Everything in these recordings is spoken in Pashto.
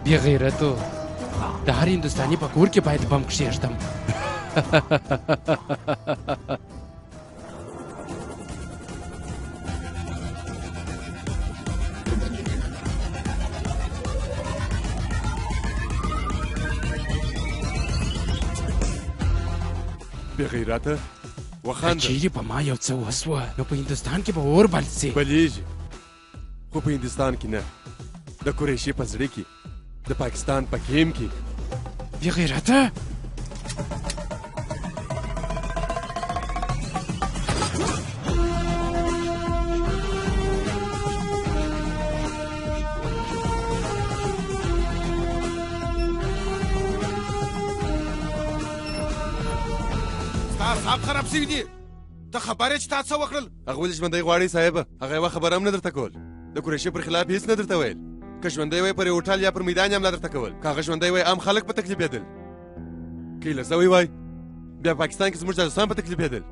بې غیرتو، د هر هندوستاني په کور کې باید بم کښېږدم. بې غیرته، وخانده. که چیرې په ما یو څه وسوه نو په هندوستان کې به اور بل سي. بلېږي، خو په هندوستان کې نه، د قریشي په زړه کې، د پاکستان په کیم کې. بې غیرته! ستا اعصاب خراب شوي دي. ته خبر یې چې تا څه وکړل؟ هغه ولې ژوندی غواړي صاحب؟ هغه یوه خبره هم نه درته کول. د قریشي پر خلاف هیڅ نه درته ویل. که ژوندی وای پر هوټل یا پر میدان یې حمله درته کول. که هغه ژوندی وای عام خلک په تکلیفېدل. که یې له سوی وای بیا پاکستان کې زموږ جاسوسان په تکلیفېدل.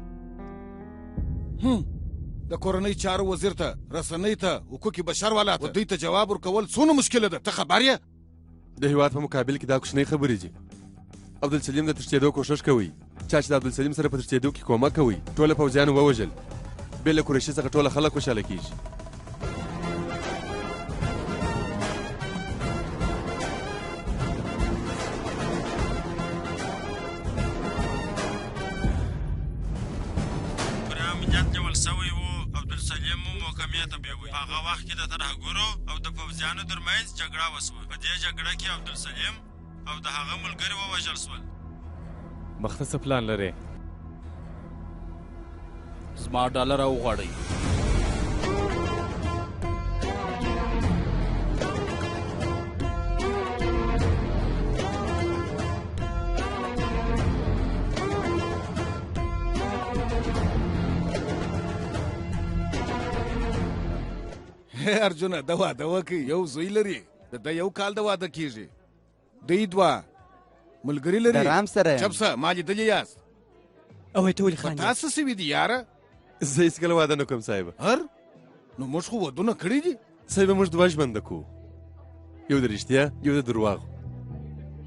د کورنۍ چارو وزیر ته، رسنۍ ته، حقوق بشر والا ته، دوی ته جواب ورکول څونه مشکله ده، ته خبر یې؟ د هیواد په مقابل کې دا کوچنۍ خبرې دي. عبدالسلیم د تښتېدو کوښښ کوي. چا چې د عبدالسلیم سره په تښتېدو کې کومک کوي ټوله پوځیانو ووژل. بې له قریشي څخه ټوله خلک خوشحاله کیږي. پوره امنیت نیول شوی و. عبدالسلیم مو محکمې ته بیوی. په هغه وخت کې د ترهګرو او د پوځیانو ترمنځ جګړه وشوه. په دې جګړه کې عبدالسلیم او د هغه ملګري ووژل شول. مخته څه پلان لرې؟ زما ډالر راوغواړئ. هی ارجونه، د واده وکړي، یو زوی لري، د ده یو کال د واده کیږي. دوی دوه ملګري لري. د رام سره یم. چپ سه، ما لیدلي یاست. او ته ولې په خاندې؟ تا څه سوي دي یاره؟ زه هېڅکله واده نه کوم صاحب. هر نو موږ خو ودونه کړي دي. صاحب موږ دوه ژوند کوو، یو د رښتیا یو د درواغو.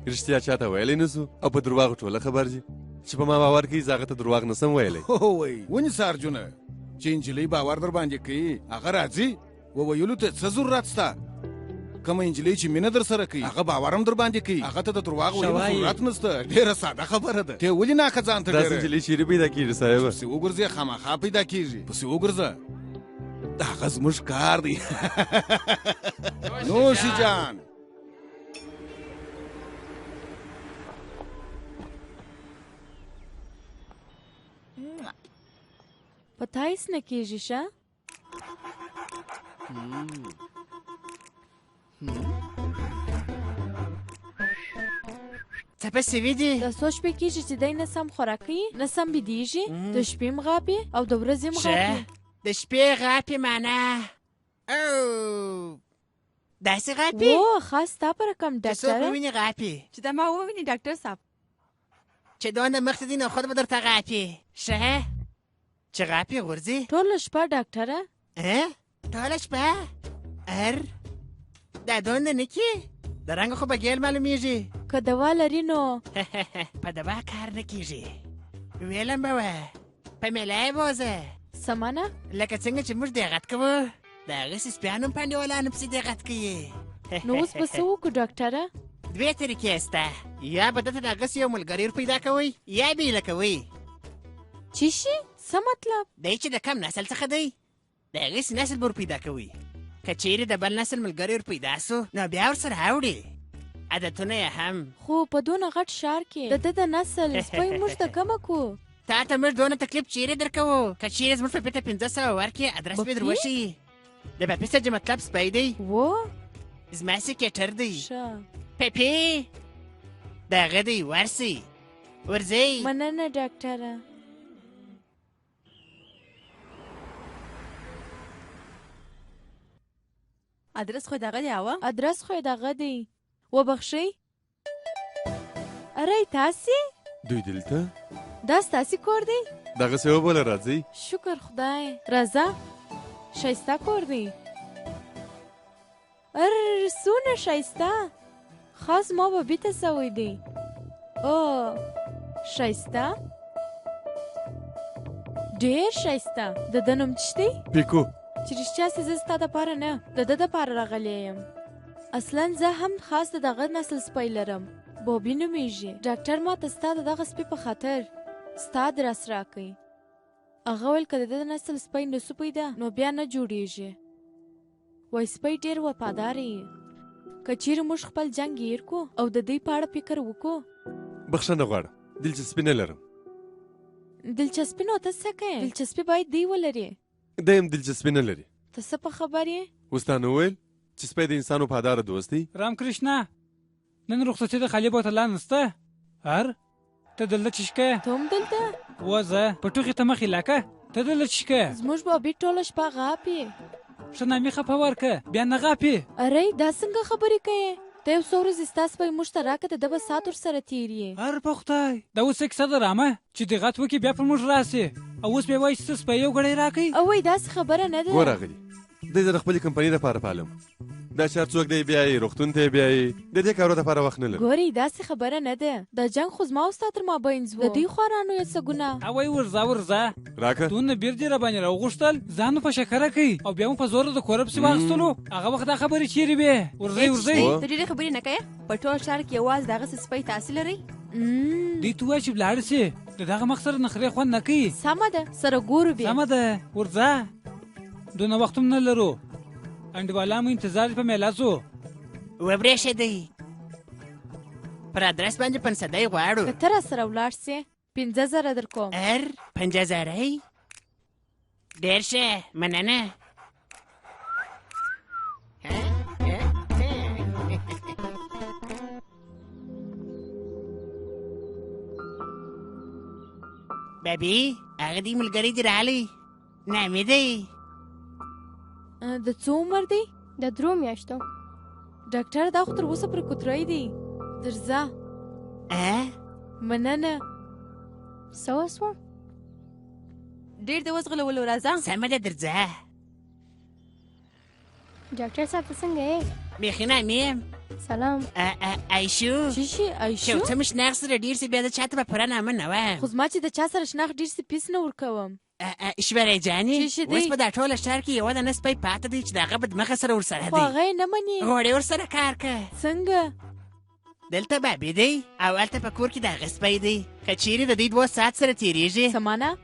رښتیا چاته ویلی نه سو او په درواغو ټوله خبر دي. چې په ما باور کوي زه هغه ته درواغ نه سم ویلی. هوی ونیسه ارجونه، چې نجلۍ باور در باندې کوي هغه راځي و ویلو ته څه ضرورت سته؟ کومه نجلۍ چې مینه در سره کوي هغه باور هم در باندې کوي، هغه ته د درواغ ویلو ضرورت نشته. ډېره ساده خبره ده. ته ولې ناکه ځان ته داسې نجلۍ چیرې پیدا کېږي صاحب؟ پسې وګرځې خامخا پیدا کېږي. پسې وګرځه، دا هغه زموږ کار دی. نوشي جان. په تا هېڅ نه کېږي ښه؟ څه په سوي دي؟ دا څو شپې کېږي چې دی نه سم خوراک کوي، نه سم بیدېږي، د شپې هم غاپي او د ورځې هم غاپي. د شپې غاپي معنا او داسې غاپي؟ و خاص ستا په رقم چې څوک ډاکټره. وویني غاپي. چې دا ما وویني ډاکټر صاحب. چې دونه مخته دي نو خود به درته غاپي. ښه چې غاپي غورځي؟ ټوله شپه ډاکټره. ټوله شپه؟ ار دا دونه نه کې د رنګ خو به ګیل معلومیږي. که دوا لري نو؟ په دوا کار نه کیږي. ویلم به وه په میله یې بوځه. څه منه؟ لکه څنګه چې موږ دیغت کوو د هغسې سپیانو هم په انډیوالانو پسې دیغت کوي. نو اوس به څه وکړو ډاکټره؟ دوې طریقې سته، یا به ده ته د هغسې یو ملګری ور پیدا کوئ یا به یې لکوئ. چی شي؟ څه مطلب؟ دی چې د کم نسل څخه دی د هغسې نسل به ور پیدا کوئ. که چیرې د بل نسل ملګری ور پیدا سو نو بیا ورسره اوړي، عادتونه یې هم. خو په دونه غټ ښار کې د ده د نسل سپی موږ د کمه کو. تا ته موږ دونه تکلیف چیرې درکوو؟ که چیرې زموږ پپي ته 500 ورکړې ادرس به در وښیي. د پپي څخه چې مطلب سپی دی. و زما سکیټر دی. ښه پپي د هغه دی، ورسئ ورځئ. مننه ډاکټره. ادرس خو دغه دی اوه. ادرس خو یې دغه دی. وبخښئ. ارئ تاسې؟ دوی دلته؟ دا ستاسې کور دی؟ دغسې وبوله، راځئ. شکر خدای. راځه، ښایسته کور دی. ار څونه ښایسته. خاص ما بابي ته سوی دی. او ښایسته، ډېر ښایسته. د ده نوم څه دی؟ پیکو. چې رښتیا سي زه ستا دپاره نه، د ده دپاره راغلی یم. اصلا زه هم خاص د دغه نسل سپی لرم، بوبي نومېږي. ډاکټر ما ته ستا د دغه سپي په خاطر ستا ادرس راکړ. هغه ویل که د ده نسل سپی نه سو پیدا نو بیا نه جوړېږي. وای سپی ډېر وفادار یي. که چیرې موږ خپل جنګ هېر کړو او د دوی په اړه فکر وکړو. بخښنه غواړم، دلچسپي نه لرم. دلچسپي نو ته څه کوې؟ دلچسپي باید دوی ولري. دی هم دلچسپي نه لري. ته څه په خبر یې؟ اوس تا نه ویل چې سپی د انسان وفاداره دوست دی؟ رام کرشنا، نن رخصتي د خالي بوتلان نسته. هر ته دلته چی شکه؟ ته هم دلته؟ وځه په ټوخي ته مخې لاکه. ته دلته چی شکه؟ زموږ بابي ټوله شپه غاپي. ښه نامي خپه ورکه، بیا نه غاپي. ارئ دا څنګه خبرې کوې؟ ته یو څو ورځې ستا سپی موږ ته راکړه، د ده به ساعت ورسره تېر یي. هر په خدای دا اوس څه کیسه ده رامه چې د غت وکړي بیا پر موږ راسي او اوس بیا وایي چې څه سپی یو ګړی راکړئ. اوی داسې خبره نه ده. ګور راغلي دی، زه د خپلې کمپنۍ دپاره پالم. دا چې هر څوک دی بیا یې روغتون ته یې بیایي، د دې کارو دپاره وخت نه لرم. ګورئ داسې خبره نه ده، دا جنګ خو زما او ستا تر مابینځ و، د دوی خوارانو یې څه ګناه. اوی ورځه ورځه راکه. دونه بیر دې راباندې راوغوښتل، ځان مو په شکره کړئ او بیا مو په زوره د کوره پسې واخیستلو. هغه وخت دا خبرې چیرې وې؟ ورځئ ورځئ. ته ډېرې خبرې نه کوې، په ټول ښار کې یوازې دغسې سپی تاسې لرئ. دوی ته ووایه چې ولاړ شي، د دغه مخ سره نخرې خوند نه کوي. سمه ده، سره ګورو بیا. سمه ده، ورځه، دونه وخت هم نه لرو. انډیوالان مو انتظار په میله ځو. وبرېښېدی، پر ادرس باندې پنسدی غواړو. که ته راسره ولاړ سې 5000 درکوم. ار 5000؟ ډېر ښه، مننه. بابي هغه دی ملګری دې راغلی، نامي دی. د څو عمر دی؟ د 3 میاشتو. ډاکټر دا خو تر اوسه پرې کوتری دی. درځه. مننه. څه وسوه؟ ډېر دې وځغلولو، راځه. سمه ده، درځه. ډاکټر صاحب ته څنګه یې؟ بیخي نامي یم. سلام. عایشو. چی شي عایشو؟ چې یو څه مې شناخت سره ډېر سي، بیا د چا ته به پوره نامه نه وایم. خو زما چې د چا سره شناخت ډېر سي پیس نه ورکوم. ایشورې جانې، چی شي دی؟ اوس په دا ټوله ښار کې یوه دانه سپی پاته دی چې د هغه بدمخه سره ورسره خو دی. هغه یې نه مني. غوړې ورسره کار که. څنګه؟ دلته بابي دی او هلته په کور کې د هغه سپی دی. که چیرې د دوی دوه ساعت سره تېرېږي، څه مانا؟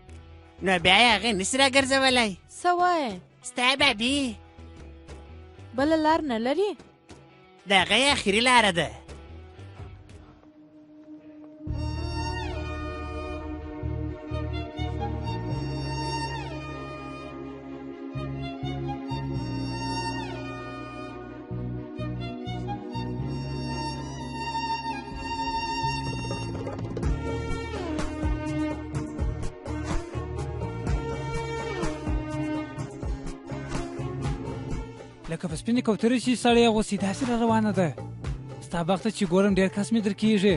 نو بیا یې هغه نشي راګرځولی. څه وایې؟ ستا بابي بله لار نه لري؟ د هغه یې اخري لاره ده. لکه په سپینې کوترې چې سړی اغوستي داسې را روانه ده. ستا بخت چې ګورم ډېر کس مې درکېږي.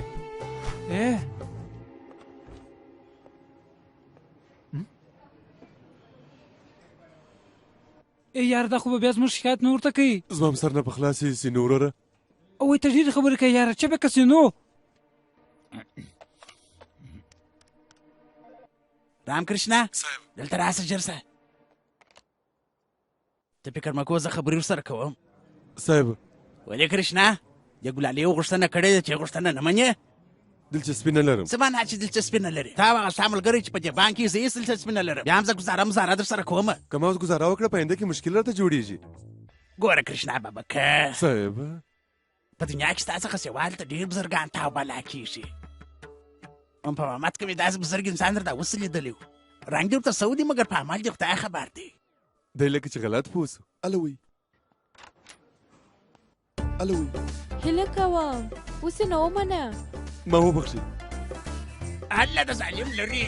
ای یار، دا خو به بیا زموږ شکایت نه ورته کوي. زما هم سر نه په خلاصېږي سینو وروره. وای ته ډېرې خبرې کوې یاره، چپه که سینو. رام کرشنا، دلته راسه ژر سه. ته فکر مه کوه، زه خبرې ورسره کوم. صاحب. ولې کرشنا، د ګلالۍ غوښتنه کړې ده چې غوښتنه نه منې؟ دلچسپي نه لرم. څه معنا چې دلچسپي نه لرې؟ تا هغه ستا ملګری چې په دې بانک کې زه هېڅ دلچسپي نه لرم، بیا هم زه ګزاره مزاره در سره کوم. که ما اوس ګزاره وکړه په آینده کې مشکل راته جوړېږي. ګوره کرشنا بابکه. صاحب. په دنیا کې ستا څخه سیوال ته ډېر بزرګان تاو بلا کېږي. هم په محمد کې مې داسې بزرګ انسان درته اوس لیدلی و. رنګ دې ورته سو دی، مګر په عمل دې خدای خبر دی. دی لکه چې غلط پوه سو. الوی الوی. هیله کوم اوس یې نه ومنه. ما وبخښي. الله د ظالم لري.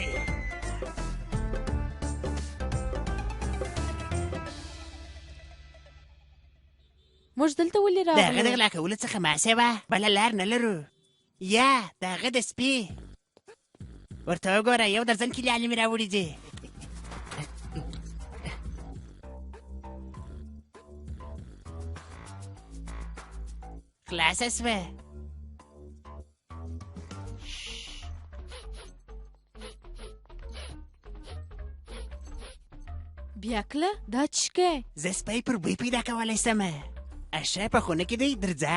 موږ دلته ولې د هغه د راغلو؟ غلا کولو څخه ما سوا بله لار نه لرو. یا د هغه د سپي. ورته وګوره، یو درځن کیلیالې مې راوړي دي. خلاصه سوه. بیا کله دا چیکې؟ زه سپی پر بوی پیدا کولی سم. ښه په خونه کې دی، درځه.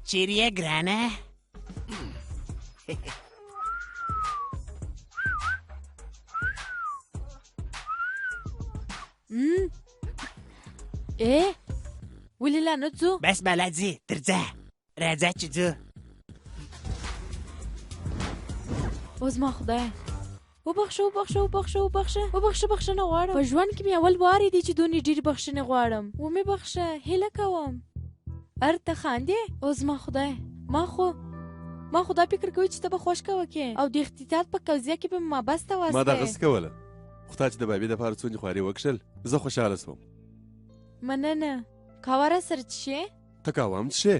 چیرې یې ګرانه؟ ای ولې لا نه ځو؟ بس بالا ځي، درځه، راځه چې ځو. او زما خدای، وبخښه وبخښه وبخښه وبخښه وبخښه، بخښنه غواړم. په ژوند کې مې اول واری دی چې دونې ډېرې بخښنې غواړم. ومې بخښه، هیله کوم. ار ته خاندې؟ او زما خدای، ما خو دا فکر کوي چې ته به خوښ کوه کې او د اختطاف په قضیه کې به مې محبس ته ما دا واستې. غس کوله، خو تا چې د بابي دپاره څونې خواري وکښل، زه خوشحاله سوم. مننه. قهوه راسره څښې؟ ته قهوه هم څښې؟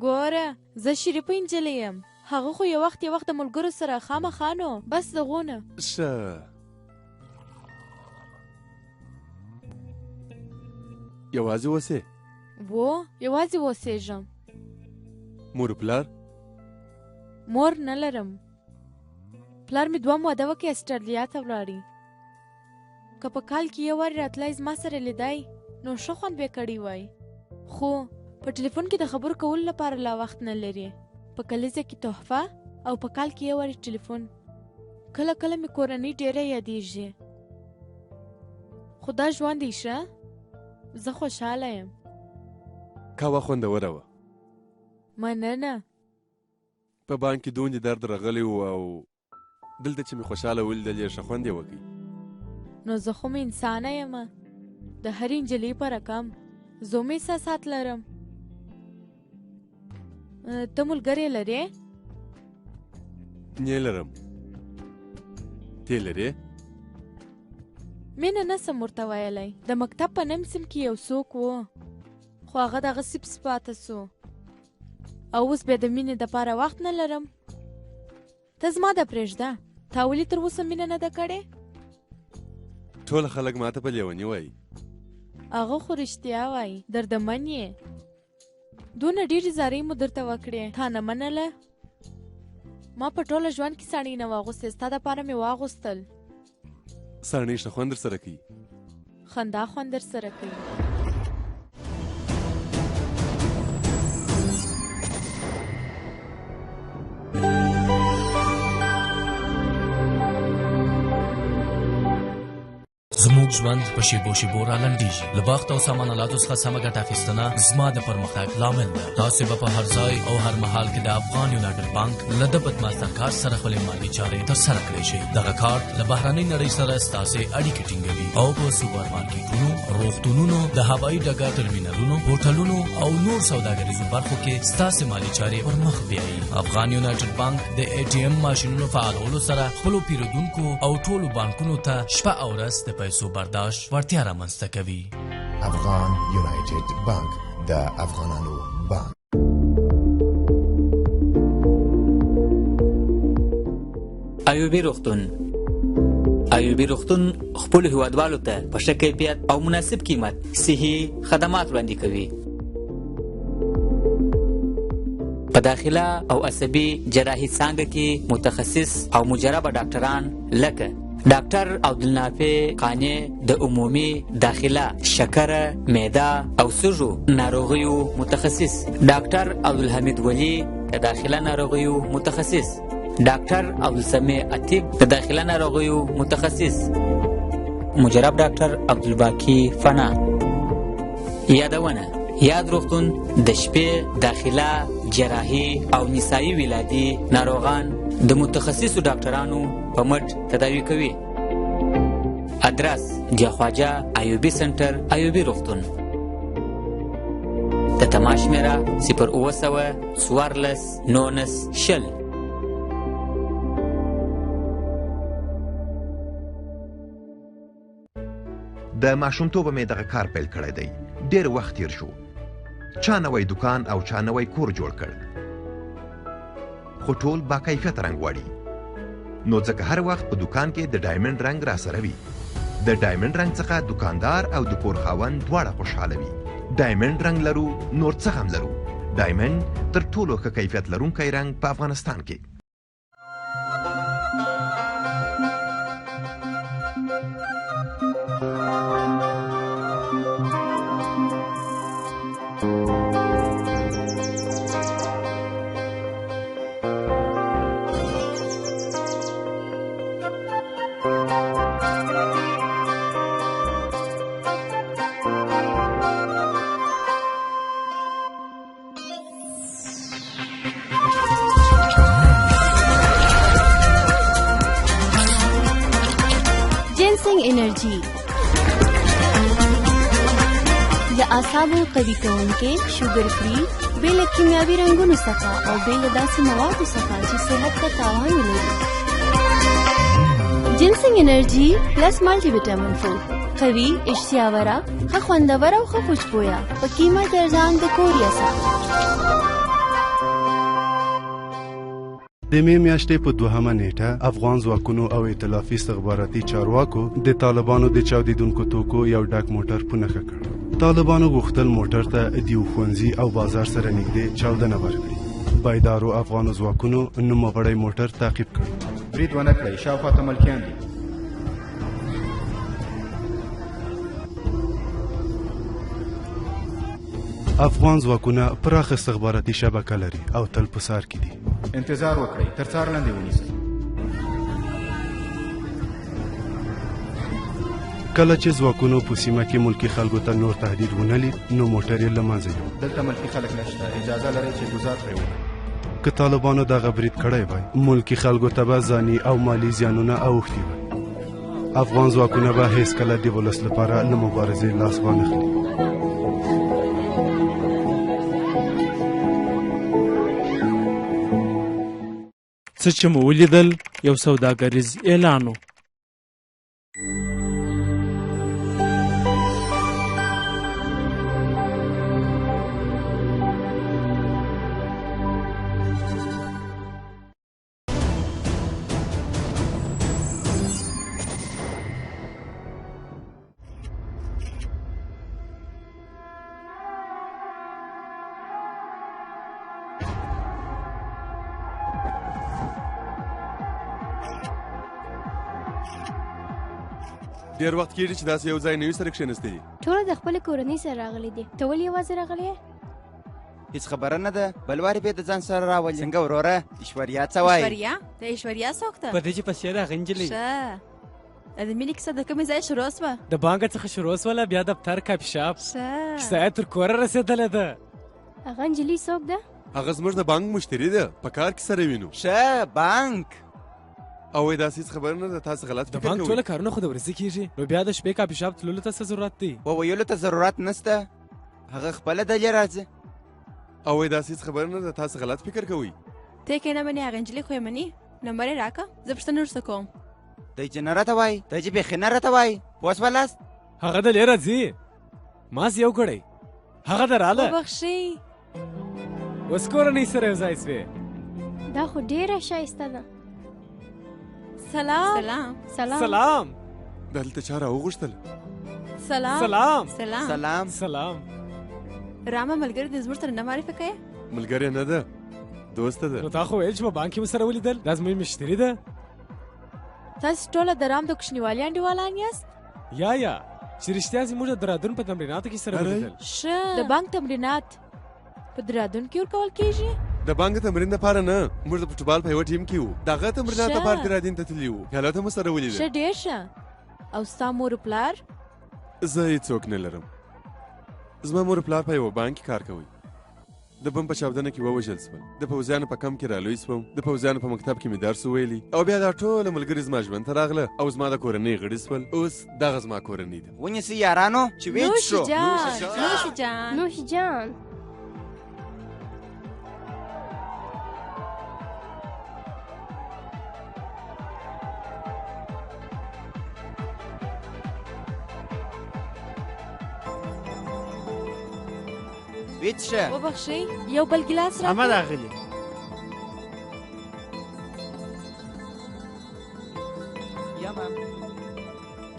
ګوره، زه شریفه نجلۍ یم. هغه خو یو وخت یو وخت د ملګرو سره خامخا نو بس دغونه. ښه، یوازې اوسې؟ وو، یوازې اوسېږم. مور و پلار؟ مور نه لرم. پلار مې دوه واده وکړ، اسټرالیا ته ولاړی. که په کال کې یو وار راتلای زما سره لیدای نو ښه خوند به یې کړی وای. خو په ټلیفون کې د خبرو کولو لپاره لا وخت نه لري. په کلیزه کې تحفه او په کال کې یو وار ټلیفون. کله کله مې کورنۍ ډېره یادېږي. خو دا ژوند دی، ښه زه خوشحاله یم. قهوه خوندوره وه. مننه. په بانک کې دوندې درد راغلی و او دلته چې مې خوشحاله ولیدلې، ښه خوند یې وکړ. نو زه خو مې انسانه یم، د هرې نجلۍ په رقم زه هم احساسات لرم. ته ملګری لرې؟ نه لرم. ته لرې؟ مینه نه سم ورته ویلی. د مکتب په نیم سیم کې یو څوک و، خو هغه دغسې پسې پاته سو او اوس بیا د مینې دپاره وخت نه لرم. ته زما ده پرېږده، تا ولې تر اوسه مینه نه ده کړې؟ ټول خلک ماته په لیوني وایي. هغه خو رښتیا وایي، دردمن یې. دونه ډېرې زارۍ مو درته وکړې، تا نه منله. ما په ټوله ژوند کې ساڼۍ نه واغوستې، ستا دپاره مې واغوستل. ساڼۍ ښه خوند درسره کوي. خندا خوند درسره کوي. زموږ ژوند په شیبو شیبو رالنډیږي. له وخت او سامان الاتو څخه سمه ګټه اخیستنه زما د پرمختګ لامل ده. تاسې به په هر ځای او هر مهال کې د افغان یونایټډ بانک له دبت ماستر کارت سره خپلې مالي چارې ترسره کړی شئ. دغه کارت له بهرنۍ نړۍ سره ستاسې اړیکې ټینګوي او په سوپر مارکیټونو، روغتونونو، د هوایي ډګر ترمینلونو، هوټلونو او نور سوداګریزو برخو کې ستاسې مالي چارې پر مخ بیایي. افغان یونایټډ بانک د ای ټي ایم ماشینونو فعالولو سره خپلو پیرودونکو او ټولو بانکونو ته شپه او ورځ د پیسو برداشت وړتیا رامنځته کوي. افغان یونایټډ بانک، د افغانانو بانک. ایوبي روغتون. ایوبي روغتون خپلو هیوادوالو ته په ښه کیفیت او مناسب قیمت صحي خدمات وړاندې کوي. په داخله او عصبي جراحي څانګه کې متخصص او مجربه ډاکټران لکه ډاکټر عبدالنافع قانع د عمومي داخله، شکره، معده او سږو ناروغیو متخصص، ډاکټر عبدالحمید ولي د داخله ناروغیو متخصص، ډاکټر عبدالسمیع عتیق د داخله ناروغیو متخصص، مجرب ډاکټر عبدالباقي فنا. یادونه: یاد روغتون د شپې داخله، جراحي او نسایي ولادي ناروغان د متخصصو ډاکټرانو په مټ تداوي کوي. ادرس: جاخواجه ایوبي سنټر، ایوبي روغتون. د تماس شمېره 0700 14 19 20. د ماشومتوبه مې دغه کار پیل کړی دی. ډېر وخت تېر شو. چا نوی دوکان او چا نوی کور جوړ کړ، خو ټول با کیفیت رنګ غواړي. نو ځکه هر وخت په دوکان کې د ډایمنډ رنګ راسره وي. د ډایمنډ رنګ څخه دوکاندار او د کور خاوند دواړه خوشحاله وي. ډایمنډ رنګ لرو، نور څه غم لرو؟ ډایمنډ تر ټولو ښه کیفیت لرونکی رنګ په افغانستان کې. جنسنګ انرژي د اعصابو قوي کوونکې، شوګر فري، بې له کیمیاوي رنګونو څخه او بې له داسې موادو څخه چې صحت ته تاوان ولري. جنسنګ انرژي پلس مالټي ویټامین 4 قوي، اشتهاوره، ښه خوندوره او ښه خوشبویه، په قیمت ارزان د کوریا څخه. د مې میاشتې په دوهمه نیټه افغان ځواکونو او ائتلافي استخباراتي چارواکو د طالبانو د چاودیدونکو توکو یو ډک موټر په نښه کړ. طالبانو غوښتل موټر ته د یو ښوونځي او بازار سره نږدې چاودنه ورکړي. بیدارو افغانو ځواکونو نوموړی موټر تعقیب کړ. برید ونه کړئ، شاوخوا ته ملکیان دي. افغان ځواکونه پراخه استخباراتي شبکه لري او تل په څار کې دي. انتظار وکړئ، تر څار لاندې ونیسئ. کله چې ځواکونو په سیمه کې ملکي خلکو ته نور تهدید ونه لید، نو موټر یې له منځه یوړ. دلته ملکي خلک نشته، اجازه لرئ چې ګوزار پرې وکړئ. که طالبانو دغه برید کړی وای، ملکي خلکو ته به ځاني او مالي زیانونه اوښتي وای. افغان ځواکونه به هیڅکله د ولس لپاره له مبارزې لاس وانخلي. څه چې مو ولیدل یو سوداګریز اعلان و. ډېر وخت کېږي چې داسې یو ځای نه یو سره کښېنستی. ټوله د خپلې کورنۍ سره راغلي دي، ته ولې یوازې راغلی یې؟ هیڅ خبره نه ده، بل وارې به د ځان سره راولي. څنګه وروره، ایشوریا څه وایي؟ ایشوریا؟ د ایشوریا څوک ده؟ په دې چې پسې ده هغه نجلۍ. ښه، د مینې کیسه د کومې ځای شروع سوه؟ د بانک څخه شروع سوله، بیا دفتر، کافي شاپ، ښه، کیسه یې تر کوره رسېدلې ده. هغه نجلۍ څوک ده؟ هغه زموږ د بانک مشتري ده، په کار کې سره وینو. ښه، بانک. او وایي داسې هیڅ خبره نه ده، تاسې غلط د فکر بانک کوئ. ټوله کارونه خو د ورځې کېږي، نو بیا د شپې کافي شاپ تللو ته څه ضرورت دی؟ وویلو ته ضرورت نشته، هغه خپله دلې راځي. او وایي داسې هیڅ خبره نه ده، تاسې غلط فکر کوئ. ته یې که نه منې، هغه نجلۍ خو یې مني. نمبر یې راکړه، زه پوښتنه ورڅخه کوم. دی چې نه راته وایي، دی چې بیخي نه راته وایي، پوه سولاست؟ هغه دلې راځي، مازې یو ګړی هغه ده راله. وبخښئ. اوس کورنۍ سره یو ځای سوې. دا خو ډېره ښایسته ده. سلام. سلام. سلام. سلام. دلته چا راوغوښتل؟ سلام. سلام. سلام. سلام. سلام. رامه ملګری دې زموږ سره نه معرفي کوې؟ ملګری نه ده، دوسته ده. نو تا خو ویل چې په بانک کې مو سره ولیدل، دا زموږ مشتري ده. تاسو ټوله د رام د کوچنیوالي انډیوالان یاست؟ یا یا، چې رښتیا زموږ د درادون په تمریناتو کې سره ولیدل. ښه، د بانک تمرینات په درادون کې ورکول کیږي؟ د بانک د تمرین لپاره نه، موږ د فوټبال په یوه ټیم کې وو، د هغه تمرینات ښه. لپاره درادین ته تللي وو، پیاله ته مو سره ولیدل. ښه، ډېر ښه. او ستا مور و پلار؟ زه هیڅوک نه لرم. زما مور و پلار په یوه بانک کې کار کوي. د بم په چاودنه کې ووژل سول. د پوځیانو په کمپ کې رالوی سوم، د پوځیانو په مکتب کې مې درس وویلی، او بیا دا ټوله ملګري زما ژوند ته راغله او زما د کورنۍ غړي سول. اوس دغه زما کورنۍ ده. ونیسئ یارانو چې ویې نوش څښو. جان، نوش جان. نوش جان. وڅښه. وبخښئ، یو بل ګیلاس راکړئ. سمه ده اغلې.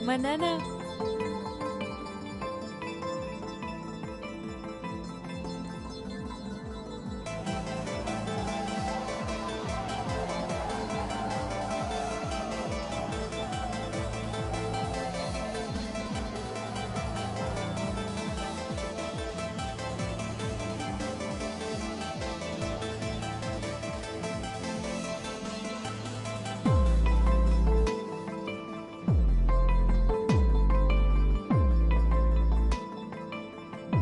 مننه.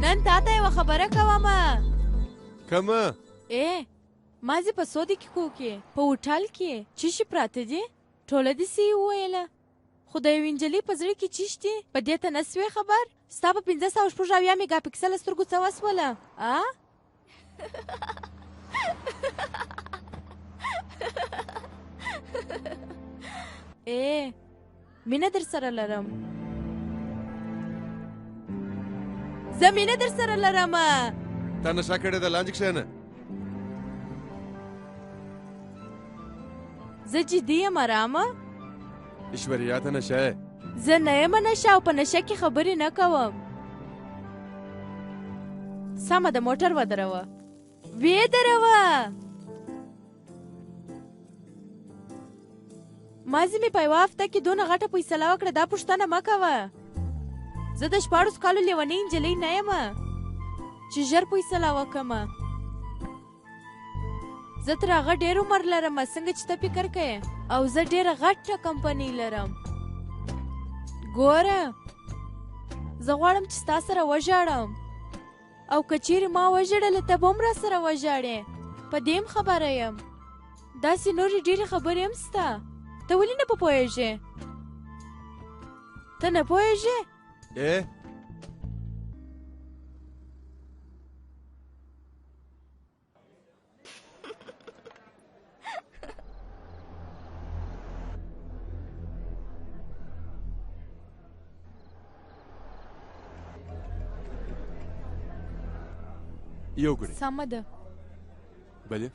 نن تا ته یوه خبره کومه. کومه؟ ای مازې په څو دقیقو کې په هوټل کې چی شي پراته دي ټوله دې سي وویله، خو د یوې نجلۍ په زړه کې چی شتي په دې ته نه سوې خبر. ستا په 576 میګا پکسله سترګو څه وسوله؟ آ ای مینه در سره لرم، زه مینه در سره لرم. تا نشه کړې ده، لاندې کښېنه. زه جدي یم ارامه. ایشوریا ته نشه یې؟ زه نه یم نشه او په نشه کې خبرې نه کوم. سمه ده، موټر ودروه. ویې دروه. مازې مې په یوه هفته کې دونه غټه فیصله وکړه، دا پوښتنه مه کوه. زه د 16 کالو لیونۍ نجلۍ نه یم چې ژر فیصله وکړم. زه تر هغه ډېر عمر لرم څنګه چې ته فکر کوې، او زه ډېره غټه کمپنۍ لرم. ګوره، زه غواړم چې ستا سره وژاړم، او که چیرې ما وژړله ته به هم راسره وژاړې، په دې هم خبره یم. داسې نورې ډېرې خبرې هم سته. ته ولې نه په پوهېږې؟ ته نه پوهېږې؟ یو ګړی. سمه ده. بله.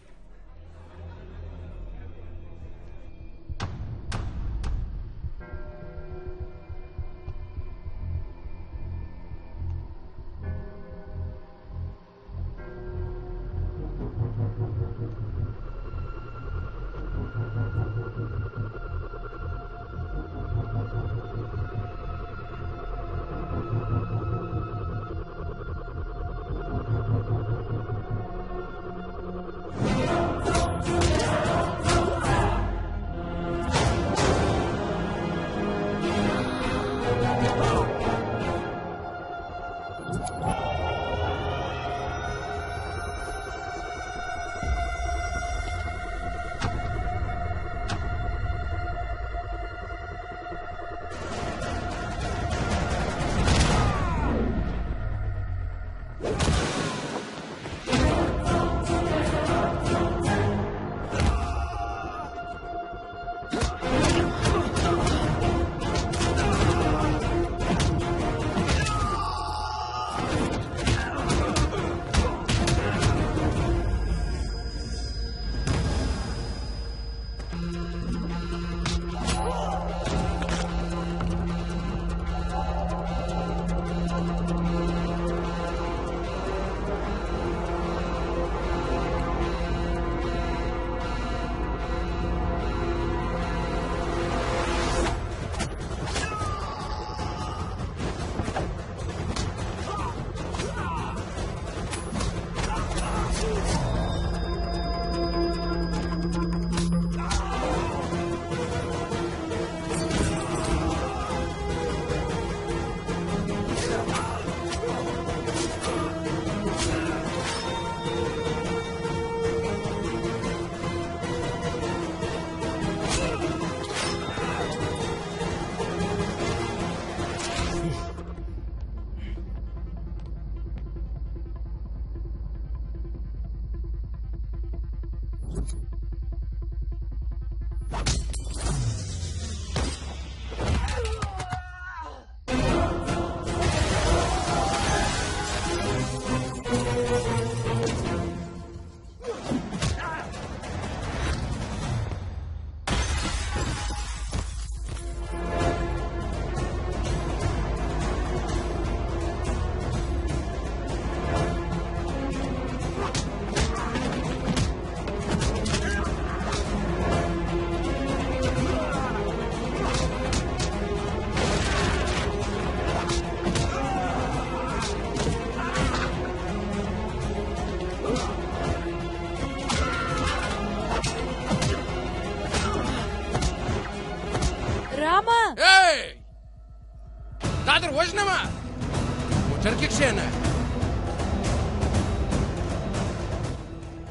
موټر کې کښېنه.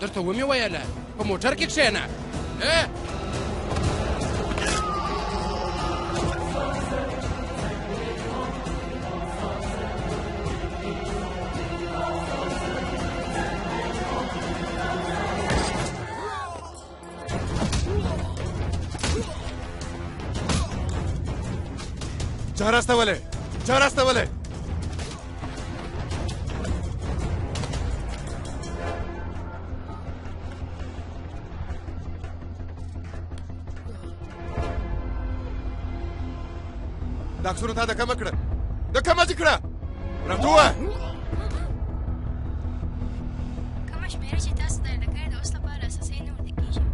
درته ومې ویله په موټر کې کښېنه. چا راستولی؟ چا راستولی؟ دا عکسونه تا د کومه کړه؟ د کومه دې کړه؟ راته ووایه. کومه شمېره چې تاسو دایله کړې د اوس لپاره اساسي نه ورته کېږي.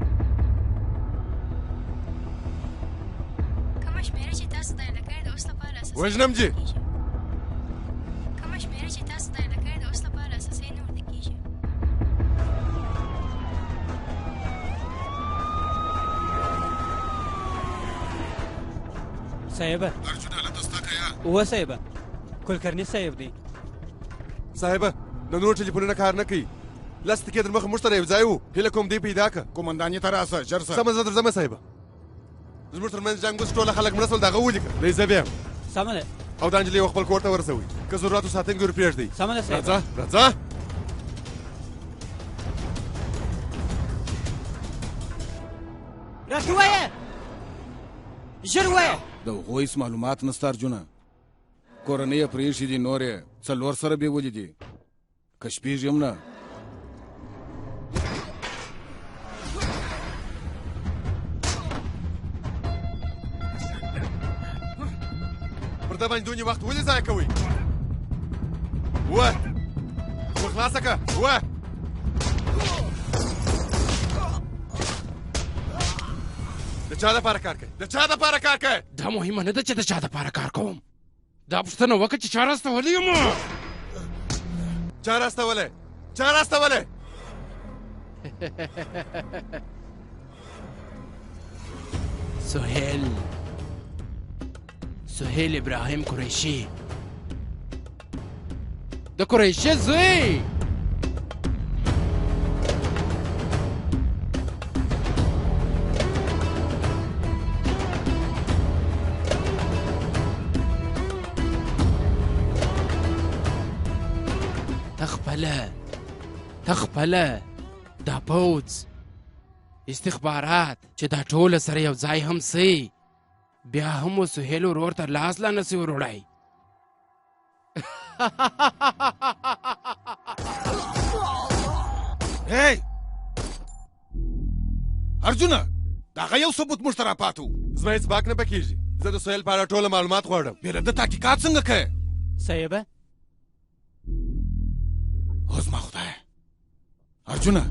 کومه شمېره چې تاسو دایله کړې د اوس لپاره اساسي وژنم جي. کومه شمېره چې تاسو دایله کړې د اوس لپاره اساسي نه ورته کېږي. صاحبه وه صاحبه، کلکرني صاحب دی. صاحبه، د نورو ټلیفونونه کار نه کوي. لس دقیقې در مخه موږ سره یو ځای وو. هیله کوم دی پیدا که. قومنداني ته راسه ژر سه. سمه، زه درځمه صاحبه. زموږ ترمنځ جنګ اوس ټوله خلک مړه سول، د هغه ولیکه. دی زه بیا یم. سمه ده. او دا نجلۍ خپل کور ته ورسوئ. که ضرورت و ساتونکي ور پرېږدئ. سمه ده صاحبه. راځه راځه. راته ووایه، ژر ووایه. د هغو هېڅ معلومات نسته ارجونه. کورنۍ یې پرېښې دي، نور یې څلور سره بیولي دي. که شپېږي هم نه. پر ده باندې دونې وخت ولې ضایع کوئ؟ وه ور خلاصه که. وه د چا دپاره کار کوې؟ د چا دپاره کار کوې؟ دا مهمه نه ده چې د چا دپاره کار کوم. دا پوښتنه وکړه چې چا راستولی یم. چا راستولی؟ چا راستولی؟ سهیل، سهیل ابراهیم قریشي، د قریشي زوی. ته خپله دا پوځ، استخبارات چې دا ټوله سره یو ځای هم سي، بیا هم و سهیل ورور ته لاس لا نسي وروړی. هی ارجونه، د هغه یو ثبوت موږ ته راپاتې و. زما هېڅ باک نه پکېږي. زه د سهیل په اړه ټوله معلومات غواړم. بې له ده تحقیقات څنګه کوې؟ صاحبه. او زما خدایه، ارجونه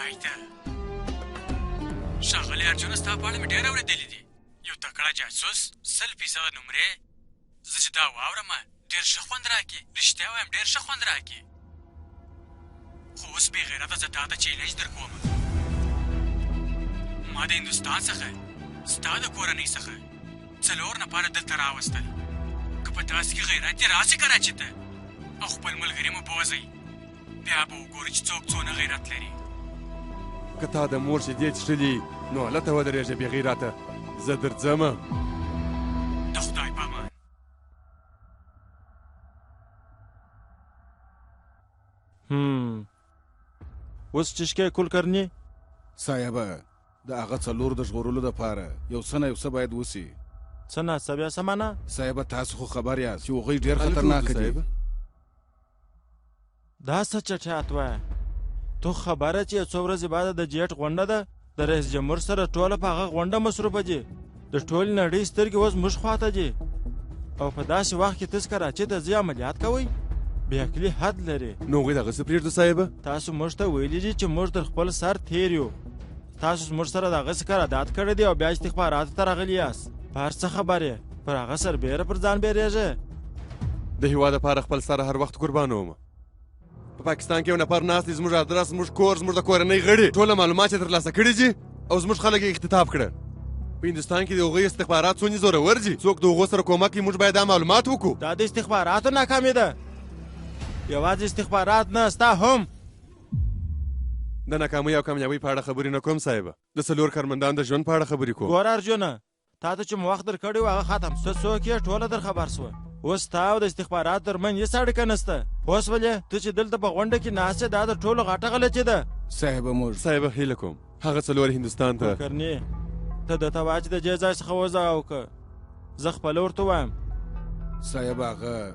وای ته ښاغلی ارجونه، ستا په اړه مې ډېر اورېدلي دي. یو تکړه جاسوس، 100 فیصده نمرې. زه چې دا واورم ډېر ښه خوند راکي، رښتیا وایم، ډېر ښه خوند راکي. خو اوس بې غیرته زه تا ته چیلنج در کوم. ما د هندوستان څخه ستا د کورنۍ څخه څلور نفره دلته راوستل. که په تاسو کې غیرت دی، راسئ کراچي ته او خپل ملګري مو بوځئ، بیا به وګورئ چې څوک څونه غیرت لري. که تا د مور شیدې څښلي نو هلته ودرېږه بې غیرته، زه درځمه. د خدای په امان. اوس چې کولکرنی صاحبه، د هغه څلور د ژغورلو دپاره یو څه نه یو څه باید وسي. څه نه څه بیا څه معنا؟ صاحبه، تاسو خو خبر یاست چې هغوی ډېر خطرناک دي. دا څه چټیات وایه؟ تو خبره چې څو ورځې بعد د جیټ غونډه ده، د رئیس جمهور سره ټوله په هغه غونډه مصروفه دي. د ټولې نړۍ سترګې اوس موږ خواته دي او په داسې وخت کې تاسو کراچۍ ته ځئ، عملیات کوئ؟ بې عقلي حد لري. نو هغوی دغسې پرېږدو صاحبه؟ تاسو موږ ته ویلي دي چې موږ تر خپل سر تېر یو. تاسو زموږ سره دغسې قرارداد کړی دی او بیا استخباراتو ته راغلي یاست. په هر څه خبر یې، پر هغه سربېره پر ځان بیریږې. د هیواد لپاره خپل سر هر وخت قربانوم. په پاکستان کې یو نفر ناست دی، زموږ ادرس، زموږ کور، زموږ د کورنۍ غړي، ټوله معلومات یې ترلاسه کړي دي او زموږ خلک یې اختطاف کړل. په هندوستان کې د هغوی استخبارات څونې زورور دي، څوک د هغو سره کومک کوي، موږ باید دا معلومات وکړو. دا د استخباراتو ناکامي ده. یوازې استخبارات نه، ستا هم. د ناکامۍ او کامیابۍ په اړه خبرې نه کوم صاحبه، د څلور کارمندانو د ژوند په اړه خبرې کوم. ګوره ارجونه، تا ته چې مو وخت درکړی و هغه ختم. ته څوک یې ټوله در خبر سوه. اوس ستا او د استخباراتو ترمنځ هېڅ اړیکه نشته. پوه سولې؟ ته چې دلته په غونډه کې ناست یې، دا د ټولو غټه غلطي ده. صاحبه موږ صاحبه، هیله کوم هغه څلور هندوستان ته. کلکرني، ته ده ته وایه چې د دې ځای څخه وځه او که زه خپله ورته وایم. صاحب، هغه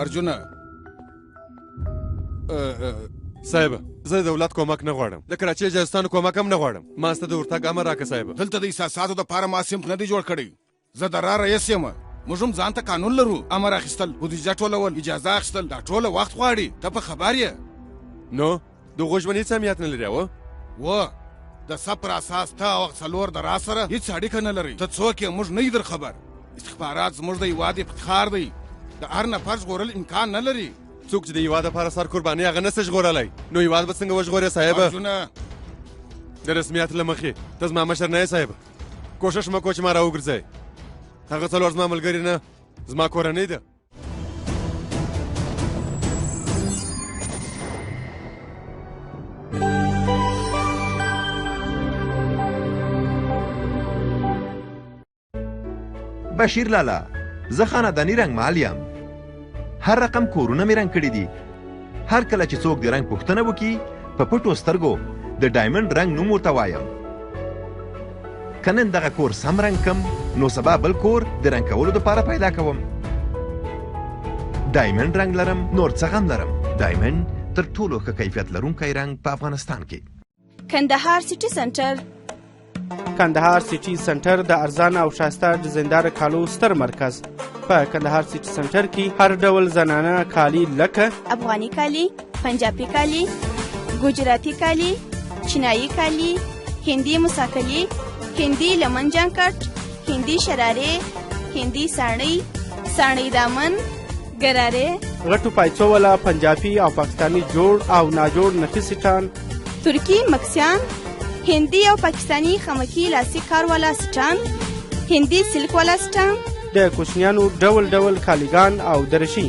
ارجونه. صاحب، زه د دولت کومک نه غواړم، د کراچۍ جاسوسانو کومک هم نه غواړم. ما سته د ورتګ امر راکړه صاحب. دلته د احساساتو دپاره ما صنف نه دی جوړ کړی. زه د را رئیس یم. موږ هم ځان ته قانون لرو. امر اخیستل، بودیجه ټولول، اجازه اخیستل، دا ټوله وخت غواړي. ته په خبر یې. نو د هغو ژوند هېڅ اهمیت نه لري او و د سب پر اساس ته او څلور د را سره هیڅ اړیکه نه لري. ته څوک یې موږ نه یو در خبر. استخبارات زموږ د هیواد افتخار دی. د هر نفر ژغورل امکان نه لري. څوک چې د هیواد لپاره سر قرباني هغه نه سي ژغورلی، نو هیواد به څنګه وژغورې صاحب؟ ارجونه. د رسمیت له مخې ته زما مشر نه یې صاحب. کوشش مه کوه چې ما راوګرځوې. هغه څلور زما ملګري نه، زما کورنۍ ده. بشیر لالا، زه خانداني رنګمال یم. هر رقم کورونه مې رنګ کړي دي. هر کله چې څوک د رنګ پوښتنه وکړي، په پټو سترګو د ډایمنډ رنګ نوم ورته وایم. که نن دغه کور سم رنګ کم، نو سبا بل کور د رنګ کولو دپاره پیدا کوم. ډایمنډ رنګ لرم، نور څه غم لرم؟ ډایمنډ تر ټولو ښه کیفیت لرونکی رنګ په افغانستان کې. کندهار سیټي سنټر. کندهار سیټي سنټر، د ارزانه او ښایسته ډیزایندار کالو ستر مرکز. په کندهار سیټي سنټر کې هر ډول زنانه کالي لکه افغاني کالي، پنجابي کالي، ګجراتي کالي، چینایي کالي، هندي مساکلي، هندي لمن جانکټ، هندي شرارې، هندي ساړۍ، ساړۍ دامن، ګرارې، غټو پایڅو والا پنجابي او پاکستاني جوړ او ناجوړ نخي سیټان، ترکي مکسیان، هندي او پاکستاني خمکي لاسي کار والا سیټان، هندي سلک والا سیټان، د کوچنیانو ډول ډول کالیګان او درشي،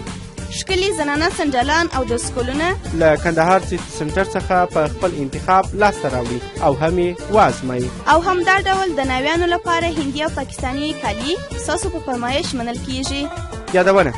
ښکلي زنانه سنډلان او د سکولونه. له کندهار سیټي سنټر څخه په خپل انتخاب لاسته راوړي او هم یې وازمایي. او همدا ډول د ناویانو لپاره هندي او پاکستاني کالي ستاسو په فرمایش منل کیږي. یادونه: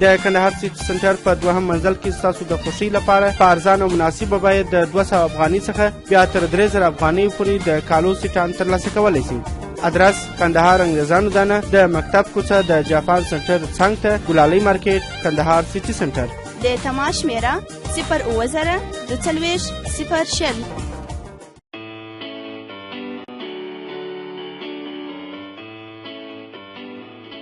د کندهار سیټي سنټر په دوهم منزل کې ستاسو د خوښۍ لپاره په ارزانه او مناسبه بیه د 200 افغانۍ څخه بیا تر 3000 افغانۍ پورې د کالو سیټان ترلاسه کولی شئ. ادرس: کندهار، انګریزانو دانه، د مکتب کوڅه، د جاپان سنټر څنګ ته، ګلالۍ مارکیټ، کندهار سیټي سنټر. د تماس شمېره 07042 020.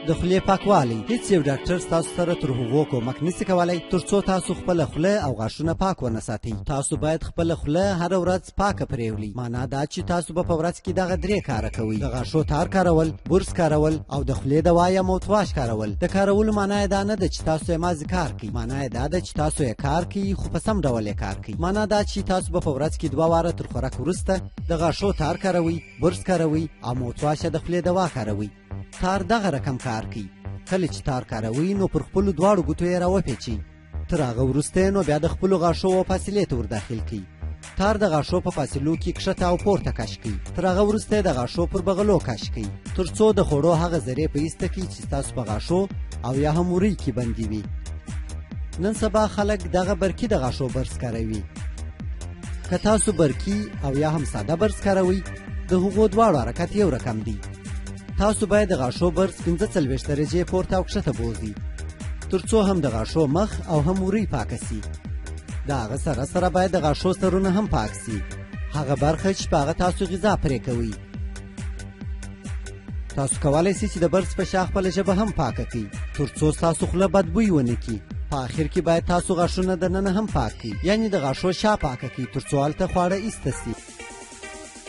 د خولې پاکوالی. هیڅ یو ډاکټر ستاسو سره تر هغو کومک نسي کولی تر څو تاسو خپله خوله او غاښونه پاک ونه ساتئ. تاسو باید خپله خوله هره ورځ پاکه پرېولئ. معنا دا چې تاسو به په ورځ کې دغه درې کاره کوئ: د غاښو تار کارول، برس کارول او د خولې دوا یا mouthwash کارول. د کارولو معنا یې دا نه ده چې تاسو یې مازې کار کوئ، معنا یې دا ده چې تاسو یې کار کوئ خو په سم ډول یې کار کوئ. معنا دا چې تاسو به په ورځ کې 2 واره تر خوراک وروسته د غاښو تار کاروئ، برس کاروئ او mouthwash د خولې دوا کاروئ. تار دغه رقم کار کوي. کله چې تار کاروئ نو پر خپلو دواړو ګوتو یې راوپیچئ، تر هغه وروسته یې نو بیا د خپلو غاښو و فاصلې ته ورداخل کړئ. تار د غاښو په فاصلو کې کښته او پورته کش کړئ، تر هغه وروسته یې د غاښو پر بغلو کش کړئ، تر څو د خوړو هغه ذرې په ایسته کړئ چې ستاسو په غاښو او یا هم ورۍ کې بندي وي. نن سبا خلک دغه برکي د غاښو برس کاروي. که تاسو برکي او یا هم ساده برس کاروئ، د هغو دواړو حرکت یو رقم دی. تاسو باید د غاښو برس 45 درجې پورته او کښته بوځئ، تر څو هم د غاښو مخ او هم ورۍ پاکه سي. د هغه سره سره باید د غاښو سرونه هم پاک سي، هغه برخه چې په هغه تاسو غذا پرې کوئ. تاسو کولی سئ چې د برس په شا خپله ژبه هم پاکه کړئ، تر څو ستاسو خوله بدبوی ونه کړي. په آخر کې باید تاسو غاښونه دننه هم پاک کړئ، یعنې د غاښو شا پاکه کړئ، تر څو هلته خواړه ایسته سي.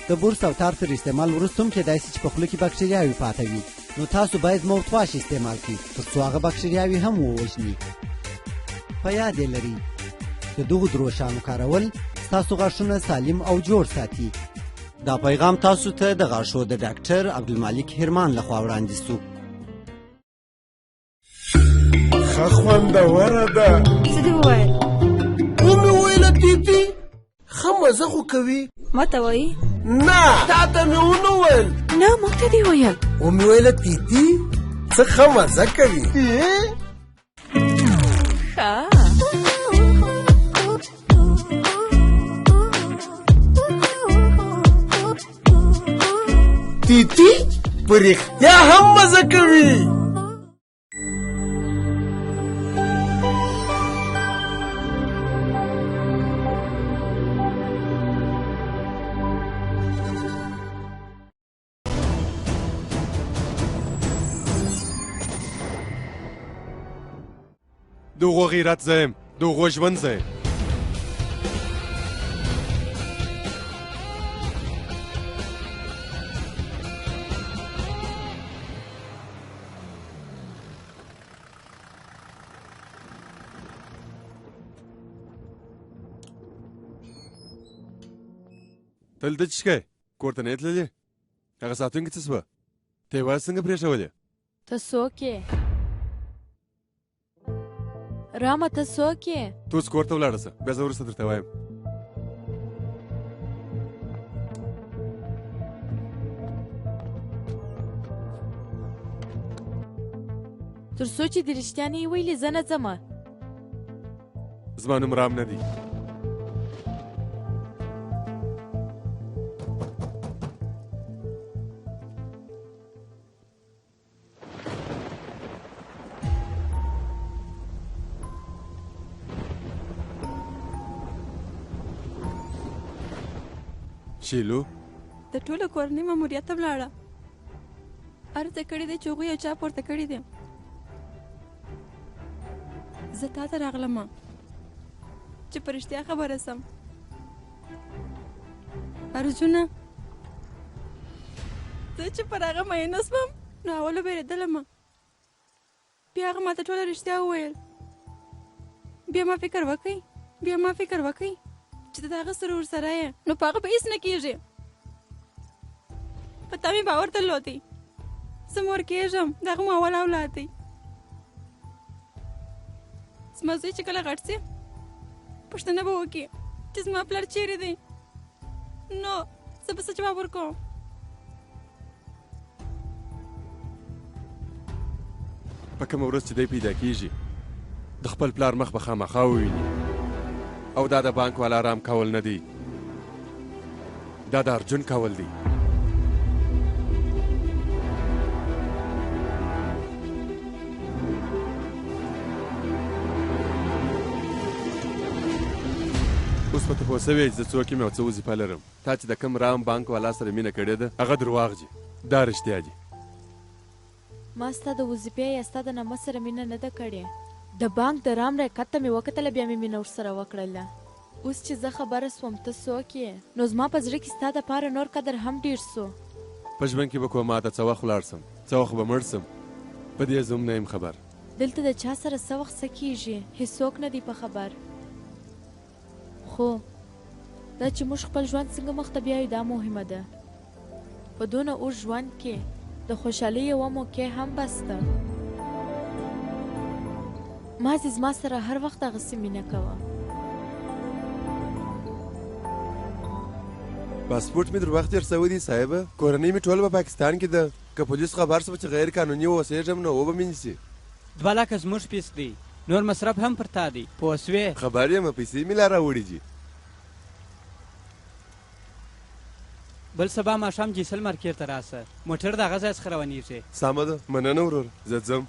د برس او تار تر استعمال وروسته هم کېدای سي چې په خوله کې باکټریاوې پاته وي، نو تاسو باید mouthwash استعمال کړئ تر څو هغه باکټریاوې هم ووژني. په یاد یې لرئ، د دغو درو شیانو کارول ستاسو غاښونه سالم او جوړ ساتي. دا پیغام تاسو ته د غاښو د ډاکټر عبدالمالک هرمان لخوا وړاندې سو. ښه خوندوره ده. څه دې وویل؟ ومې ویله تیتي ښه مزه خو کوي. ما ته وایي؟ نه، تا ته مې ونه ویل. نه، موږ ته دې ویل. ومې ویله تیتي څه ښه مزه کوي. ښه. تیتي په رښتیا هم مزه کوي. د هغو غیرت زه یم، د هغو ژوند زه یم. ته دلته څه کوې؟ کور ته نه یې تللې؟ هغه ساتونکي څه سوه؟ ته یې یوازې څنګه پرېښولې؟ ته څوک یې؟ رامه ته څوک یې؟ ته اوس کور ته ولاړه شه، بیا زه وروسته درته وایم. تر څو چې دې رښتیا نه یې ویلي زه نه ځمه. زما نوم رام نه دی. شیلو د ټولو کورنۍ ماموریت ته ولاړه. هر څه کړي دی چې هغوی یو چا پورته کړي دی. زه تا ته راغلم چې په رښتیا خبره سم. ارجونه، زه چې پر هغه مینه سوم نو اول وبېرېدلم، بیا هغه ماته ټوله رښتیا وویل. بیا ما فکر وکړ چې ته د هغه سره ورسره یې نو په هغه به هېڅ نه کېږي. په تا مې باور درلودی، زه مور کېږم، د هغه مو اول اولاد دی. زما زوی چې کله غټ سي پوښتنه به وکړي چې زما پلار چیرې دی، نو زه به څه جواب ورکوم؟ په کومه ورځ چې دی پیدا کیږي د خپل پلار مخ به خامخا وویني، او دا د بانک والا رام کول نه دی، دا د ارجون کول دی. اوس به ته پوه سوې چې زه څوک یم او څه وظیفه لرم. تا چې د کوم رام بانک والا سره مینه کړې ده هغه درواغ دي، دا رښتیا دي. ما ستا د وظیفې یا ستا د نامه سره مینه نه ده کړې. د بانک د رام ریکت ته مې وکتله، بیا مې مینه ورسره وکړله. اوس چې زه خبره سوم ته څوک یې، نو زما په زړه کې ستا دپاره نور قدر هم ډېر سو. په ژوند کې به کوما ته څه وخت ولاړ سم، څه وخت به مړ سم، په دې زه هم نه یم خبر. دلته د چا سره څه وخت څه کیږي هیڅوک نه دی په خبر. خو دا چې موږ خپل ژوند څنګه مخته بیایو دا مهمه ده. په دونه اوږد ژوند کې د خوشحالۍ یوه موقع هم بس ده. مازې زما سره هر وخت هغسې مینه کوه. پاسپورټ مې در وخت تېر سوی دی صاحبه. کورنۍ مې ټوله په پاکستان کې ده. که پولیس خبر سوه چې غیر قانوني واوسېږم نو وبه مې نیسي. 2 لکه زموږ فیس دی، نور مصرف هم پر تا دی، پوه سوې؟ خبر یم، پیسې مې لا راوړي دي. بل سبا ماښام جیسل مارکېټ ته راسه، موټر د هغه ځای څخه روانېږي. سمه ده، مننه ورور، زه ځم.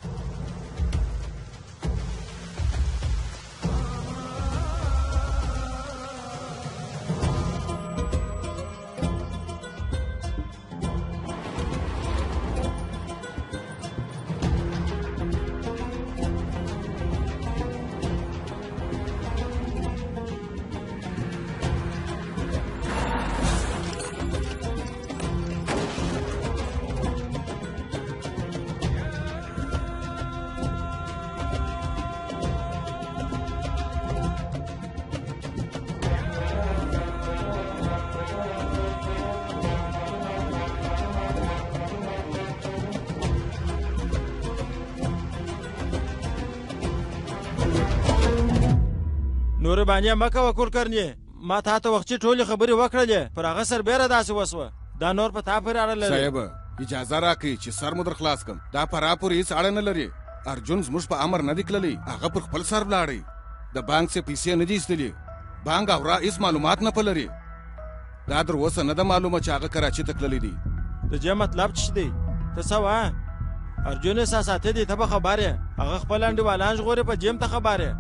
نورې بانې مه کوه کولکرني، ما تا ته وخت چې ټولې خبرې وکړلې، پر هغه سربېره داسې وسوه، دا نور په تا پورې اړه لري. صاحب اجازه راکړئ چې سر مو در خلاص کړم، دا په را پورې هېڅ اړه نه لري. ارجون زموږ په امر نه دی تللی، هغه پر خپل سر ولاړی، د بانک څخه پیسې نه دي ایستلي، بانک او را هېڅ معلومات نه په لري. دا در اوسه نه ده معلومه چې هغه کراچي ته تللی دی. د دې مطلب څه دی؟ ته څه وایې؟ ارجون احساساتي دی، ته به خبر یې. هغه خپل انډیوالان ژغوري، په جیم ته خبر یې.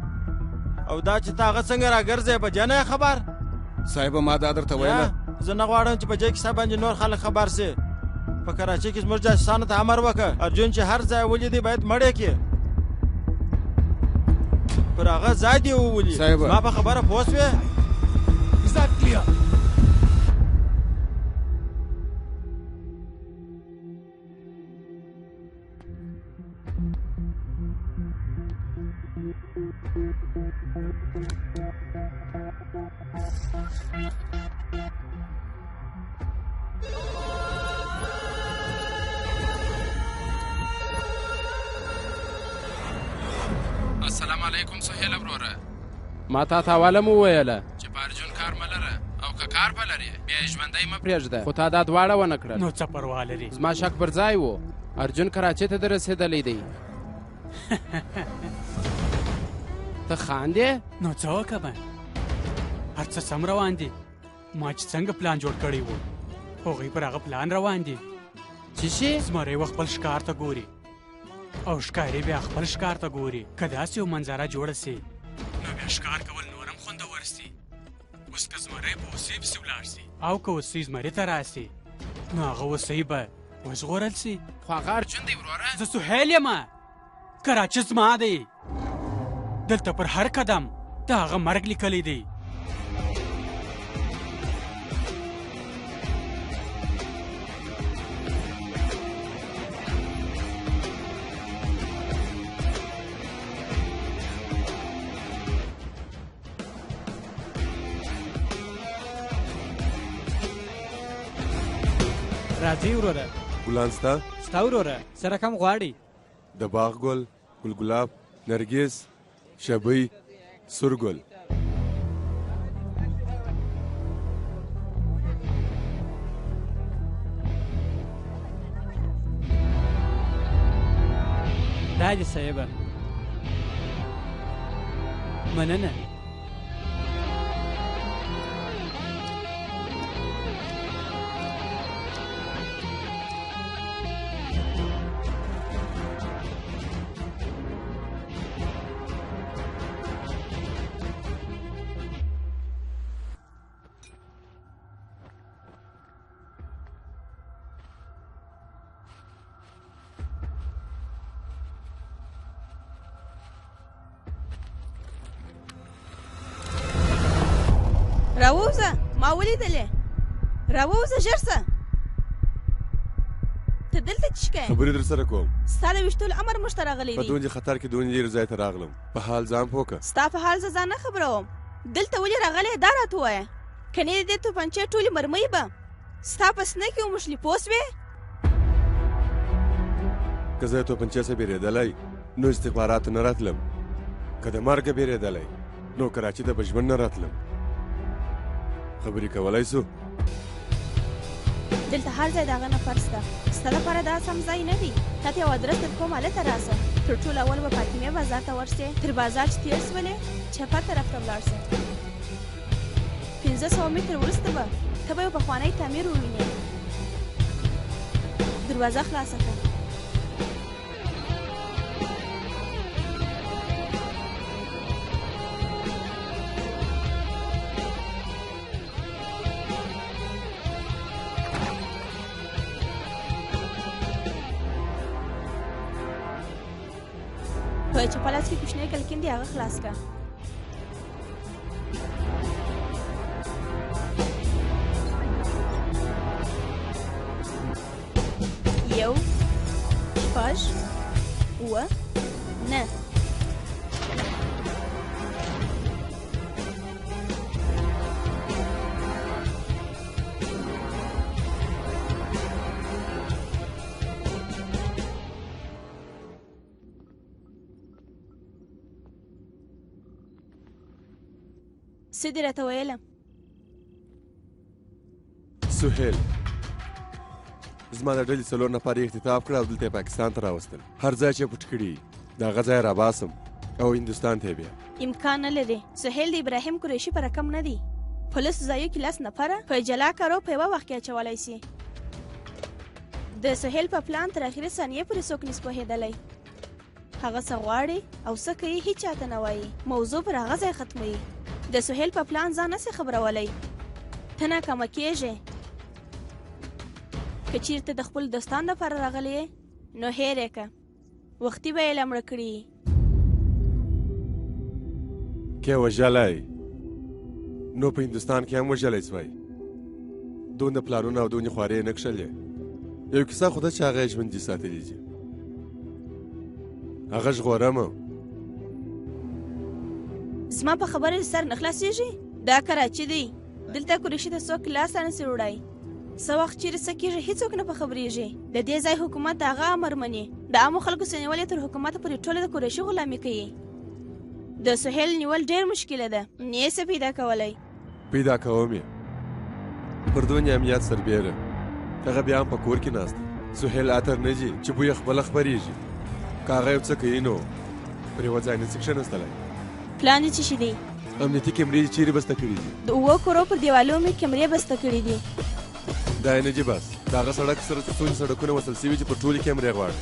او دا چې ته هغه څنګه راګرځې په دې نه یې خبر؟ صاحب ما دا درته ویله. زه نه غواړم چې په دې کیسه باندې نور خلک خبر سي. په کراچۍ کې زموږ جاسوسانو ته امر وکړه، ارجون چې هر ځای ولیدی باید مړ یې کړي، پر هغه ځای دې وولي. زما په خبره پوه سوې؟ Is that clear? السلام علیکم سهیل وروره. ما تا ته اوله هم وویله چې په ارجون کار مه لره، او که کار به لرې بیا یې ژوندی مه پرېږده، خو تا دا دواړه ونه کړل. نو څه پروا لري؟ زما شک پر ځای و، ارجون کراچۍ ته رسېدلی دی. ته خاندې؟ نو څه وکړم، هر څه سم روان دي. ما چې څنګه پلان جوړ کړی و هغوی پر هغه پلان روان دي. څه شي؟ زمری و خپل ښکار ته ګوري او ښکاري بیا خپل ښکار ته ګوري. که داسې یو منظره جوړه سي نو بیا ښکار کول نور هم خوندور سي. اوس که زمری په هوسۍ پسې ولاړ سي او که هوسۍ زمري ته راسي نو هغه هوسۍ به وژغورل سي. خو هغه ارجون دی وروره. زه سهیل یم، کراچي زما دی. دلته پر هر قدم د هغه مرګ لیکلی دی. راځئ وروره. ګلان سته؟ سته وروره، څه رقم غواړي؟ د باغ ګل، ګل ګلاب، نرګس، شبۍ، سور ګل. دا دي صاحبه، مننه. راووځه، ما ولیدلې. راووځه ژر سه. ته دلته څه کوې؟ خبرې در سره کوم. ستا د ویشتلو امر موږ ته راغلی په دی. دوندې خطر کې دوندې لرې ځای ته راغلم. په حال ځان پوه که. ستا په حال زه ځان نه خبروم. دلته ولې راغلی دا راته ووایه، کنې د دې توپنچې ټولې مرمۍ به ستا په سینه کې وموښلي، پوه سوې؟ که زه توپنچې څخه بیرېدلی نو استخباراتو نه راتلم، که د مرګه بیرېدلی نو کراچي ته به ژوند نه راتلم. خبرې کولی سو؟ دلته هر ځای د هغه نفر سته. ستا لپاره دا سم ځای نه دی. تا ته یو ادرس در کوم، هلته راسه. تر ټولو اول به فاطمې بازار ته ورسې، تر بازار چې تېر سولې چپه طرف ته ولاړ سه. 500 متره وروسته به ته به یو پخوانی تعمیر ووینې. دروازه خلاصه کړه. په چپه لاس کې کوچنی کلکین دی، هغه خلاص کړه. یو، شپږ، اووه، نه. څه دې راته ویله؟ سهیل زما د ډلې 4 نفر یې اختطاف کړه او دلته یې پاکستان ته راوستل. هر ځای چې پټ کړي د هغه ځای راباسم او هندوستان ته یې بیا. امکان نه لري. سهیل د ابراهیم قریشي په رقم نه دی. په 10 ځایو کې 10 نفره په جلا کارو په یوه وخت کې اچولی سي. د سهیل په پلان تر اخري ثانیې پورې څوک نسي پوهېدلی. هغه څه غواړي او څه کوي هیچا ته نه وایي. موضوع پر هغه ځای ختموي. د سهیل په پلان ځان نسي خبرولی. ته ناکامه کېږې. که چیرته د خپلو دوستانو لپاره راغلی یې نو هېر یې که، وختي به یې لا مړه کړي. که وژلی نو په هندوستان کې هم وژلی سوی. دونه پلانونه او دونې خوارې یې نه کښلې. یو کیسه خو ده چې هغه یې ژوندي ساتلي دي. هغه ژغورم. زما په خبره سر نه خلاصېږي. دا کراچي دی، دلته قریشي ته څوک لاس رانه سي وړی. څه وخت چیرې څه کېږي هیڅوک نه په خبرېږي. د دې ځای حکومت د هغه امر مني. د عامو خلکو څخه نیولې تر حکومته پورې ټوله د قریشي غلامي کوي. د سهیل نیول ډېر مشکله ده، نه یې څه پیدا کولی. پیدا کوم یې. پر دونې امنیت سربېره هغه بیا هم په کور کې ناست دی. سهیل عطر نه ځي چې بوی یې خپله خپرېږي. که هغه یو څه کوي نو پر یوه ځای نه سي کښېناستلی. پلان دې څه شي دی؟ امنیتي کیمرې دې چیرې بسته کړي دي؟ د 7 کورو پر دیوالو مې کیمرې بسته کړي دي. دا یې نه دي بس، د هغه سړک سره څو سړکونه وصل سوي چې پر ټولې کیمرې غواړي.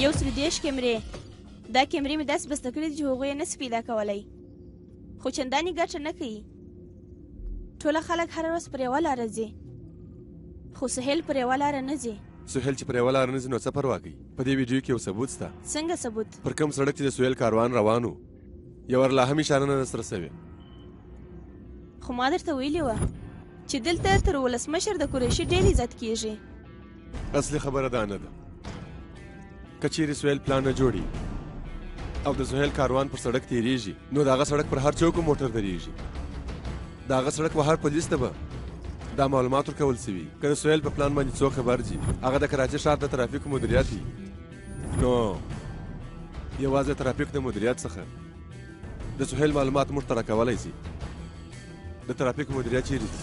یو سل 30 کیمرې. دا کیمرې مې داسې بسته کړې دي چې هغوی یې نسي پیدا کولی، خو چندانې ګټه نه کوي. ټوله خلک هره ورځ پر یوه لاره ځي، خو سهیل پر یوه لاره نه ځي. سهیل چې پر یوه لاره نه ځي نو څه پروا کوي؟ په دې ویډیو کې یو ثبوت سته. څنګه ثبوت؟ پر کوم سړک چې د سهیل کاروان روان و، یو ور لا هم اشاره نه ده سره سوې. خو ما درته ویلي وه چې دلته تر ولسمشر د قریشي ډېر عزت کیږي. اصلي خبره دا نه ده. که چیرې سهیل پلان نه جوړي او د سهیل کاروان پر سړک تیریږي نو د هغه سړک پر هر چوک موټر درېږي. د هغه سړک و هر پولیس ته به دا معلومات ورکول سوي. که د سهیل په پلان باندې څوک خبر دي، هغه د کراچۍ ښار د ترافیکو مدیریت وي. نو یوازې د ترافیک د مدیریت څخه د سهیل معلومات موږ ته راکولی سي. د ترافیک مدیریت چیرې دي؟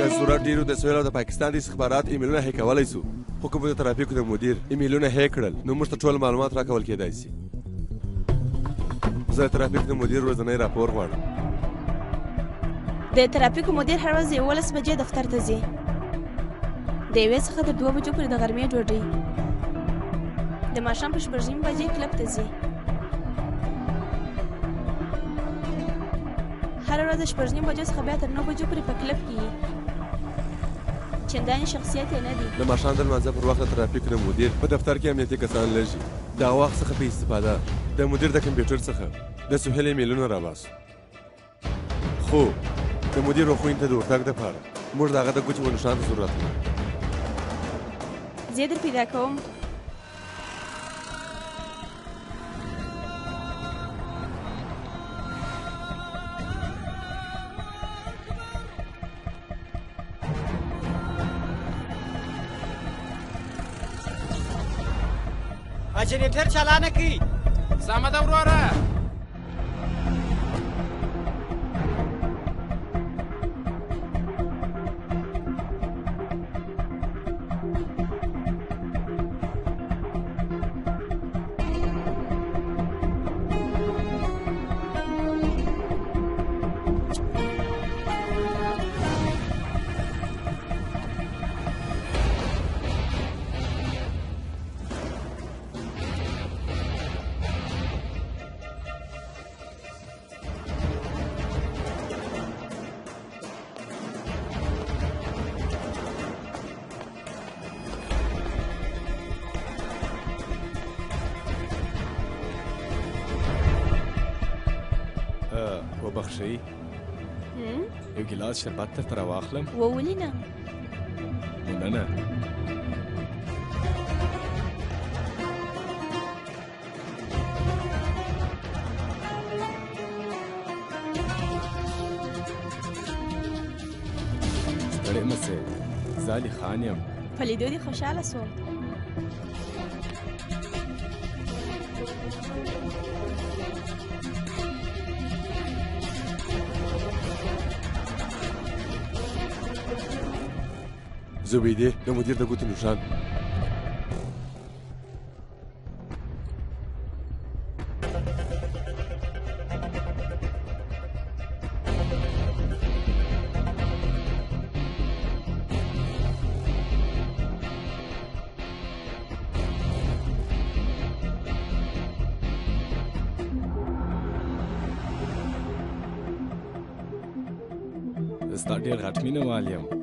که ضرورت ډېر د سهیل او د پاکستان د استخبارات ایمیلونه هک کولی سو، خو که د ترافیکو د مدیر ایمیلونه هک کړل نو موږ ته ټول معلومات راکول کېدای سي. زه د ترافیک د مدیر ورځنی راپور غواړم. د ترافیکو مدیر هر ورځ 11 بجې دفتر ته ځي. د 1 څخه تر 2 بجو پورې د غرمې ډوډۍ. د ماښام په 6:30 بجې کلب ته ځي. هره ورځ د 6:30 بجو څخه بیا تر 9 بجو پورې په کلب کې وي. چندانې شخصیت یې نه دی. د ماښام د لمانځه پر وخت د ترافیک د مدیر په دفتر کې امنیتي کسان لږي. د وخت څخه په استفاده د مدیر د کمپیوټر څخه د سهیل ایمیلونه راباسو. خو د مدیر وخوین ته د ورتګ دپاره موږ د هغه د ګوتې و نښان ته ضرورت لرو. زه یې در پیدا کوم. جنریټر چالانه کړئ. سمه ده وروره. وبخښئ، یو ګیلاس شربت درته راواخلم؟ ولې نه. مننه. ستړی مه سئ، زه علي خان یم. په لیدو دې خوشحاله سوم. زبیدې د مدیر د ګوتو نښان. ستا ډېر غټ مینه وال یم.